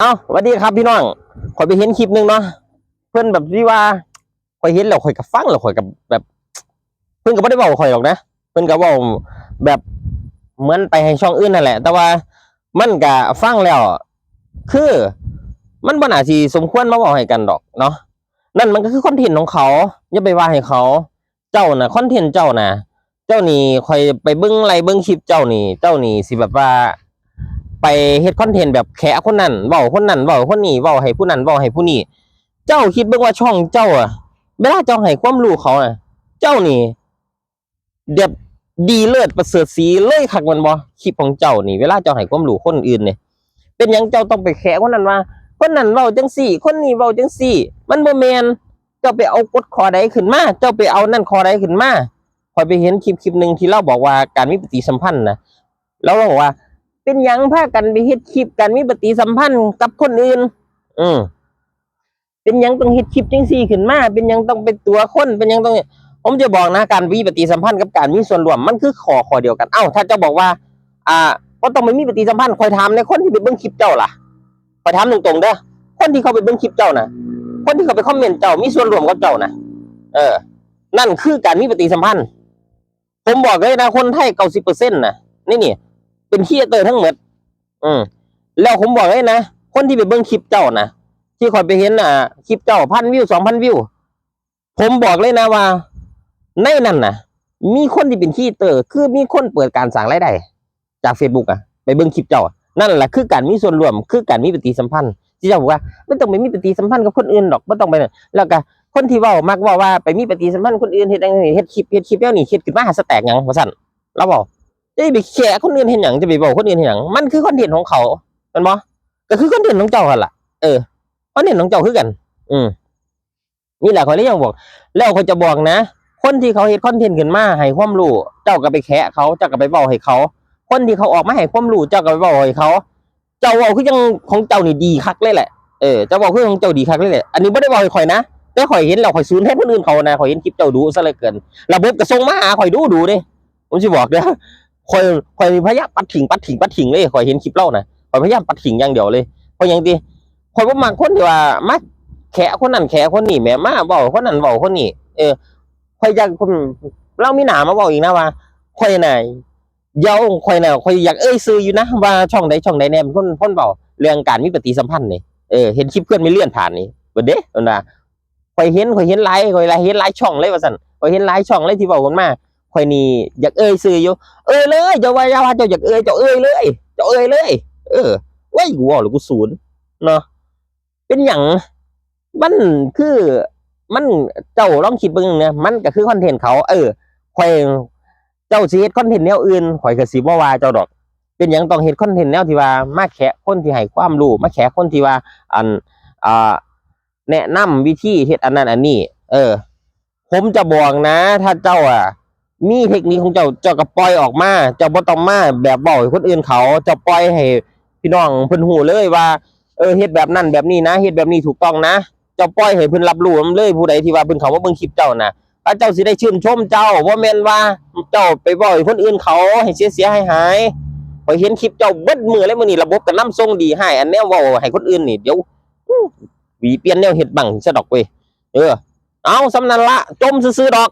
ເອົ້າ ຫວັດດີຄັບພີ່ນ້ອງ. ຂ້ອຍໄປເຫັນຄລິບໜຶ່ງເນາະ ເພິ່ນແບບທີ່ວ່າ ຂ້ອຍເຫັນແລ້ວຂ້ອຍກໍຟັງ ແລ້ວຂ້ອຍກໍແບບ ເພິ່ນກໍບໍ່ໄດ້ເວົ້າຂ້ອຍດອກນະ ເພິ່ນກໍເວົ້າແບບເໝືອນໄປໃຫ້ຊ່ອງອື່ນຫັ້ນແຫຼະ ແຕ່ວ່າມັນກໍຟັງແລ້ວ ຄືມັນບໍ່ໜ້າຊິສົມຄວນມາເວົ້າໃຫ້ກັນດອກເນາະ. ນັ້ນມັນກໍຄືຄອນເທັນຂອງເຂົາ ຢ່າໄປວ່າໃຫ້ເຂົາ. ເຈົ້ານະ ຄອນເທັນເຈົ້ານະ ເຈົ້ານີ້ ຂ້ອຍໄປເບິ່ງໄລ່ເບິ່ງຄລິບເຈົ້ານີ້ ເຈົ້ານີ້ຊິແບບວ່າ ໄປເຮັດຄອນເທັນແບບແຂະຄົນນັ້ນເວົ້າຄົນນັ້ນ ເວົ້າຄົນນີ້ ເວົ້າໃຫ້ຜູ້ນັ້ນ ເວົ້າໃຫ້ຜູ້ນີ້. ເຈົ້າຄິດເບິ່ງວ່າຊ່ອງເຈົ້າອະ ເວລາເຈົ້າໃຫ້ຄວາມຮູ້ເຂົານະ ເຈົ້ານີ້ແບບດີເລີດປະເສີດສີເລີຍຄັກແມ່ນບໍ່? ຄລິບຂອງເຈົ້ານີ້ ເວລາເຈົ້າໃຫ້ຄວາມຮູ້ຄົນອື່ນນີ້ ເປັນຫຍັງເຈົ້າຕ້ອງໄປແຂະຄົນນັ້ນວ່າ ຄົນນັ້ນເວົ້າຈັ່ງຊີ້ ຄົນນີ້ເວົ້າຈັ່ງຊີ້? ມັນບໍ່ແມ່ນ. ເຈົ້າໄປເອົາກົດຂໍ້ໃດຂຶ້ນມາ ເຈົ້າໄປເອົານັ້ນຂໍ້ໃດຂຶ້ນມາ. ຂ້ອຍໄປເຫັນຄລິບຄລິບໜຶ່ງທີ່ລາວບອກວ່າການມີປະຕິສຳພັນນະ ລາວບອກວ່າ ເປັນຫຍັງພາກັນໄປເຮັດຄລິບການມີປະຕິສຳພັນກັບຄົນອື່ນ? ເປັນຫຍັງຕ້ອງເຮັດຄລິບຈັ່ງຊີ້ຂຶ້ນມາ? ເປັນຫຍັງຕ້ອງໄປຕົວະຄົນ? ເປັນຫຍັງຕ້ອງ ຜົມຈະບອກນະ ການມີປະຕິສຳພັນກັບການມີສ່ວນຮ່ວມ ມັນຄືຂໍ້ ຂໍ້ດຽວກັນ. ເອົ້າ ຖ້າເຈົ້າບອກວ່າ ອ່າ ບໍ່ຕ້ອງໄປມີປະຕິສຳພັນ ຂ້ອຍຖາມແດ່ ຄົນທີ່ໄປເບິ່ງຄລິບເຈົ້າລະ? ຂ້ອຍຖາມຕົງໆເດີ້ ຄົນທີ່ເຂົາໄປເບິ່ງຄລິບເຈົ້ານະ ຄົນທີ່ເຂົາໄປຄອມເມັນເຈົ້າ ມີສ່ວນຮ່ວມກັບເຈົ້ານະ ເອີ ນັ້ນຄືການມີປະຕິສຳພັນ. ຜົມບອກເລີຍນະ ຄົນໄທເກົ້າສິບເປີເຊັນນະ ໃນນີ້ເປັນຄຣີເອເຕີທັງໝົດ. ອືມ ແລ້ວຜົມບອກເລີຍນະ ຄົນທີ່ໄປເບິ່ງຄລິບເຈົ້ານະ ທີ່ຂ້ອຍໄປເຫັນ ອ່າ ຄລິບເຈົ້າ ພັນວິວ ສອງພັນວິວ ຜົມບອກເລີຍນະວ່າ ໃນນັ້ນນະ ມີຄົນທີ່ເປັນຄຣີເອເຕີ ຄືມີຄົນເປີດການສ້າງລາຍໄດ້ຈາກເຟສບຸກອະ ໄປເບິ່ງຄລິບເຈົ້າ. ນັ້ນລະຄືການມີສ່ວນຮ່ວມ ຄືການມີປະຕິສຳພັນ ທີ່ເຈົ້າບອກວ່າ ບໍ່ຕ້ອງໄປມີປະຕິສຳພັນກັບຄົນອື່ນດອກ ບໍ່ຕ້ອງໄປ. ແລ້ວກະຄົນທີ່ເວົ້າ ມັກເວົ້າວ່າໄປມີປະຕິສຳພັນຄົນອື່ນ ເຮັດຫຍັງ ເຮັດຄລິບ ເຮັດຄລິບແນວນີ້ ເຮັດຂຶ້ນມາຫາສະແຕກຫຍັງວ່າຊັ້ນ ລາວເວົ້າ. ຈະໄປແຂະຄົນອື່ນເຮັດຫຍັງ? ຈະໄປເວົ້າຄົນອື່ນເຮັດຫຍັງ? ມັນຄືຄອນເທັນຂອງເຂົາ ແມ່ນບໍ່? ກໍຄືຄອນເທັນຂອງເຈົ້າຫັ້ນລະ ເອີ ຄອນເທັນຂອງເຈົ້າຄືກັນ. ອືມ ນີ້ແຫຼະ ຂ້ອຍເລີຍຍັງບອກ ແລ້ວຂ້ອຍຈະບອກນະ ຄົນທີ່ເຂົາເຮັດຄອນເທັນຂຶ້ນມາໃຫ້ຄວາມຮູ້ ເຈົ້າກໍໄປແຂະເຂົາ ເຈົ້າກໍໄປເວົ້າໃຫ້ເຂົາ. ຄົນທີ່ເຂົາອອກມາໃຫ້ຄວາມຮູ້ ເຈົ້າກໍໄປເວົ້າໃຫ້ເຂົາ. ເຈົ້າເວົ້າຄືຈັ່ງຂອງເຈົ້ານີ້ດີຄັກເລີຍແຫຼະ ເອີ ເຈົ້າເວົ້າຄືຂອງເຈົ້າດີຄັກເລີຍແຫຼະ. ອັນນີ້ບໍ່ໄດ້ເວົ້າໃຫ້ຂ້ອຍນະ ແຕ່ຂ້ອຍເຫັນແລ້ວຂ້ອຍສູນແທນຄົນອື່ນເຂົານະ. ຂ້ອຍເຫັນຄລິບເຈົ້າດຸຊະເຫຼືອເກີນ ລະບົບກໍສົ່ງມາຫາຂ້ອຍດຸໆເດ້ ຜົມຊິບອກເດີ້. ຂ້ອຍ ຂ້ອຍພະຍາຍາມປັດຖິ້ມ ປັດຖິ້ມ ປັດຖິ້ມເລີຍ ຂ້ອຍເຫັນຄລິບລາວນະ ຂ້ອຍພະຍາຍາມປັດຖິ້ມຢ່າງດຽວເລີຍ. ເພາະຫຍັງຕິ? ຂ້ອຍບໍ່ມັກຄົນທີ່ວ່າມາແຂະຄົນນັ້ນແຂະຄົນນີ້ແໝ ມາເວົ້າຄົນນັ້ນເວົ້າຄົນນີ້. ເອີ ຂ້ອຍຢາກ ລາວມີໜ້າມາເວົ້າອີກນະວ່າ ຂ້ອຍນະ ດຽວຂ້ອຍນະ ຂ້ອຍຢາກເອີ່ຍຊື່ຢູ່ນະ ວ່າຊ່ອງໃດຊ່ອງໃດແດ່ເປັນຄົນ ຄົນເວົ້າເລື່ອງການມີປະຕິສຳພັນນີ້. ເອີ ເຫັນຄລິບເພື່ອນແມ່ເລື່ອນຜ່ານນີ້ເບິດເດ້ ເພິ່ນວ່າ ຂ້ອຍເຫັນ ຂ້ອຍເຫັນຫຼາຍ ຂ້ອຍເຫັນຫຼາຍຊ່ອງເລີຍວ່າຊັ້ນ ຂ້ອຍເຫັນຫຼາຍຊ່ອງເລີຍທີ່ເວົ້າກັນມາ. ຂ້ອຍນີ້ຢາກເອີ່ຍຊື່ຢູ່ ເອີ່ຍເລີຍ ເຈົ້າວ່າ ຢ່າວ່າເຈົ້າຢາກເອີ່ຍ ເຈົ້າເອີ່ຍເລີຍ ເຈົ້າເອີ່ຍເລີຍ. ເອີ ໂອ້ຍ ກູເວົ້າແລ້ວກູສູນເນາະ ເປັນຫຍັງ? ມັນຄື ມັນ ເຈົ້າລອງຄິດເບິ່ງນະ ມັນກໍຄືຄອນເທັນເຂົາ. ເອີ ຂ້ອຍ ເຈົ້າຊິເຮັດຄອນເທັນແນວອື່ນ ຂ້ອຍກໍຊິບໍ່ວ່າເຈົ້າດອກ. ເປັນຫຍັງຕ້ອງເຮັດຄອນເທັນແນວທີ່ວ່າມາແຂະຄົນທີ່ໃຫ້ຄວາມຮູ້ ມາແຂະຄົນທີ່ວ່າ ອັນ ອ່າ ແນະນຳວິທີເຮັດອັນນັ້ນອັນນີ້? ເອີ ຜົມຈະບອກນະ ຖ້າເຈົ້າອະມີເທັກນິກຂອງເຈົ້າ ເຈົ້າກໍປ່ອຍອອກມາ ເຈົ້າບໍ່ຕ້ອງມາແບບເວົ້າໃຫ້ຄົນອື່ນເຂົາ ເຈົ້າປ່ອຍໃຫ້ພີ່ນ້ອງເພິ່ນຮູ້ເລີຍວ່າ ເອີ ເຮັດແບບນັ້ນແບບນີ້ນະ ເຮັດແບບນີ້ຖືກຕ້ອງນະ. ເຈົ້າປ່ອຍໃຫ້ເພິ່ນຮັບຮູ້ນຳເລີຍ ຜູ້ໃດທີ່ວ່າເພິ່ນເຂົ້າມາເບິ່ງຄລິບເຈົ້ານະ ແລ້ວເຈົ້າຊິໄດ້ຊື່ນຊົມເຈົ້າ ບໍ່ແມ່ນວ່າເຈົ້າໄປເວົ້າໃຫ້ຄົນອື່ນເຂົາໃຫ້ເສຍໆຫາຍໆ. ຂ້ອຍເຫັນຄລິບເຈົ້າເບິດມື້ເລີຍ ມື້ນີ້ລະບົບກໍນຳສົ່ງດີ ຫາຍອັນແນວເວົ້າໃຫ້ຄົນອື່ນນີ້ ດຽວ ຫວີປ່ຽນແນວເຮັດບັ້ງຊະດອກເວີຍ. ເອີ ເອົາ ສ່ຳນັ້ນລະ ຈົ່ມຊື່ໆດອກ.